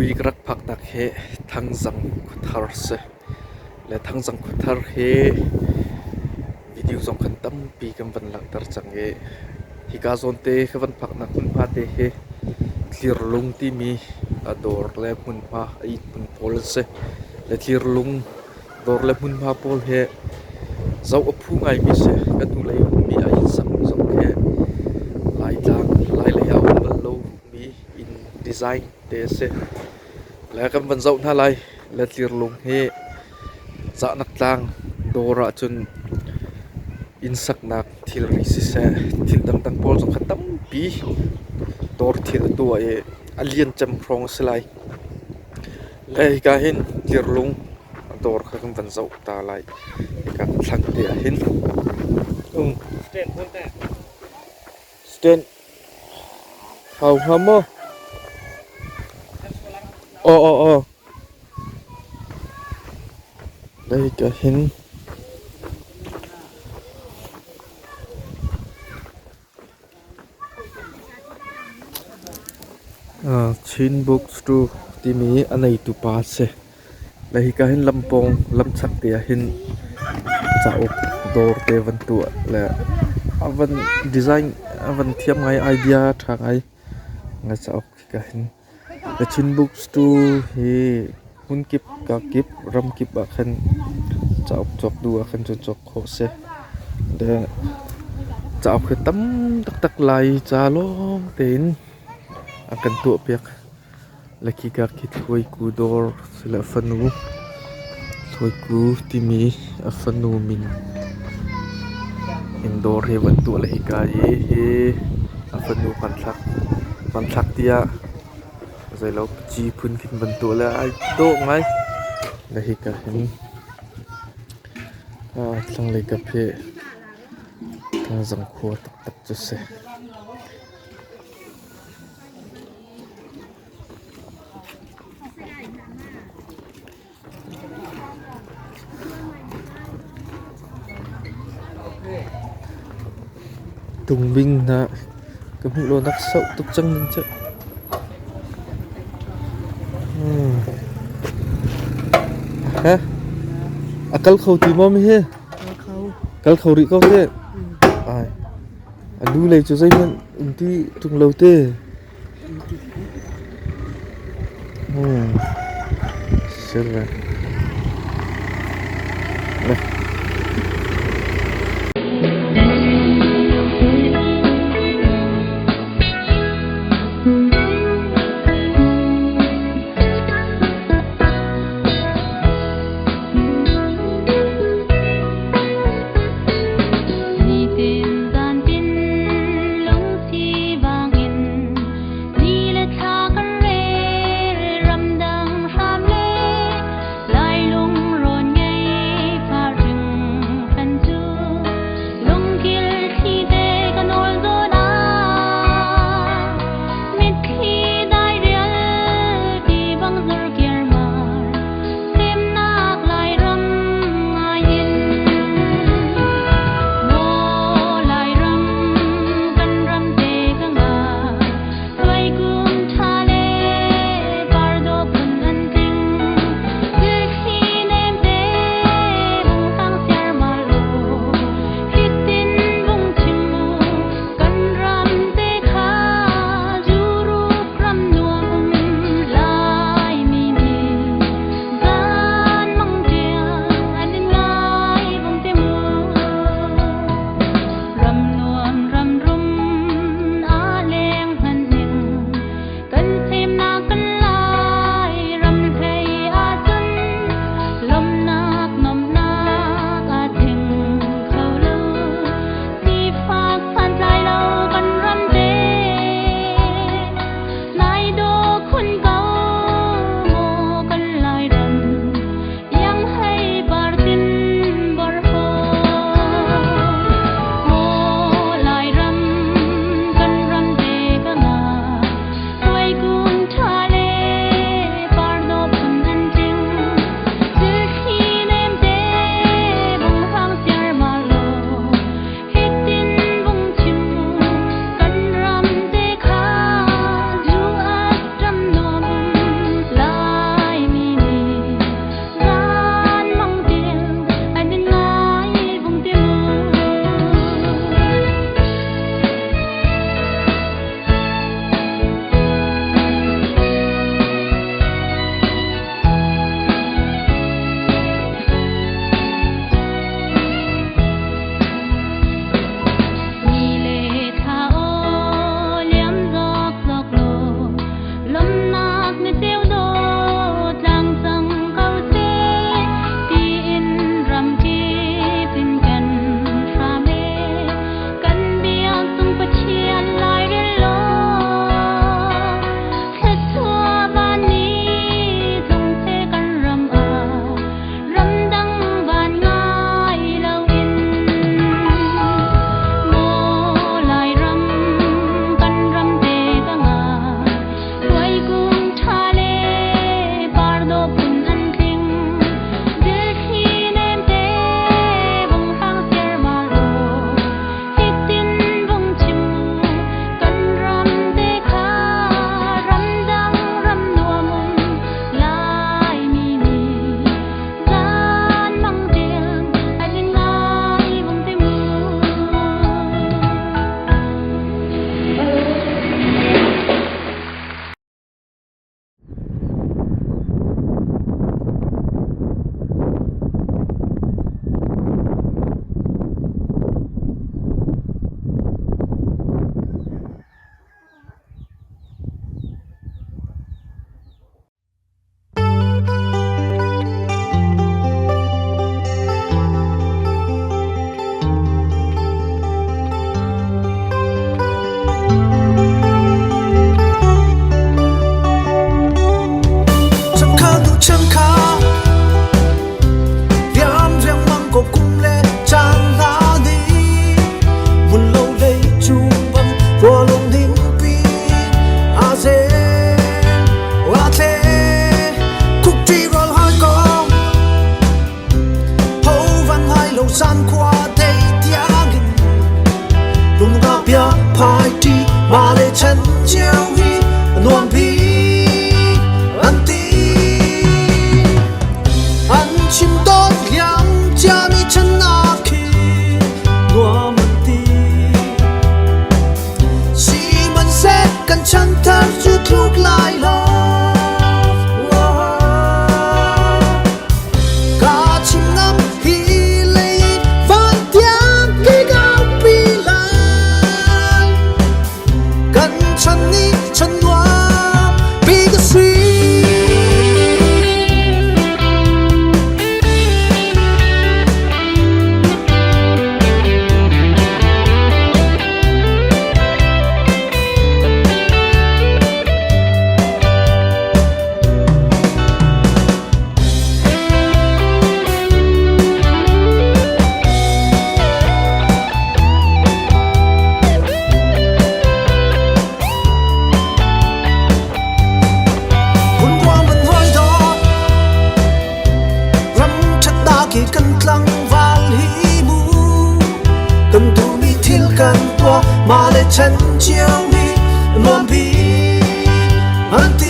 Tui ka rak phaknak hi Thangzang khuathar a si. Le Thangzang khuathar hi video zong khan tampi kan van langhter cang i hika zawnte ka van phaknak hmunhma te hi Tlirlung timi a dawr le hmunhma a inn hmun pawl an si. Le Tlirlung dawr le hmunhma pawl hi zoh a phu ngaimi a si. Kan hnulei ummi a inn sak zong khi Laitlang, Lailei ah a um bal lomi inn design te a si. Le kan van zoh hna lai. Le Tlirlung hi Cahnak tlang dawr ahcun inn saknak thilri siseh thil dangdang pawl zong kha tampi dawr thil a tuah i a lian cem hrawng a si lai. Le hika hin Tlirlung dawr kha kan van zoh ta lai. Hika kan thlang te ah hin. Stand hau hnga maw? Aw aw aw. Hika hin Chin Bookstore timi a neitu pa a si. Le hika hin lampawng lamchak te ah hin cauk dawr te van tuah le a van design a van thiam ngai idea a ṭha ngai. Cauk hika hin. The Chin Bookstore hi hmunkip kakip ramkip ah khan cauk cawk duh ah khan cun cawk khawh a si. Cauk hi tam taktak Lai ca lawng tein a kan tuahpiak. Le khika khi Thluaiku dawr sile a fanu Thluaiku timi a fanu min in dawr hi van tuah le hika i hi a fanu hmanthlak hmanthlak tiah zeilo ci phun khin van tuah le ai dawh ngai. Le hika hin thlanglei kap hi Thangzang khua taktak cu si. Tungbing hna ka hmuh lo nak sauh tuk cang ning cu. Ha? A kal kho ti maw mi hi? Kal kho rih ko te. Ai. A lu lei cu zeihmanh um ti ṭung lo te. Sila. Nitin zantin lungsi vangin ni le thla kan rel ramdang hram le lailung rawn ngei fahring kan cu lungkil thli te ka nawl zawn ah mitthli dai rial ti bang zur kiar mar Semnak Lairam ngai in Maw Lairam kan ram te ka ngai Tuaikum ṭha le pardaw phun an tling Thilthli nem te hung sang siarmar u Hitin vung chim u kan ram te kha Zuruk ram nuam um Laimi nih zan mang tiang an in ngai vung te mu. Ram nuam ram rum a leng hman ning kan semnak kan lai ram hlei ahcun lawmhnak nuamhnak a tling kho lo. Sifak santlai lo kan ram te Nai daw khun ko maw kan Lairam iang hei par tin bor Maw Lairam kan ram te ka nga Tuaikum ṭha le par dawh phun an tling Zilthli nem te bung hrang siarmar law Hitin vung chim mu kan ram te kha zu at ram nuam Kan tuah, mah le chan cio nih nuampi an ti.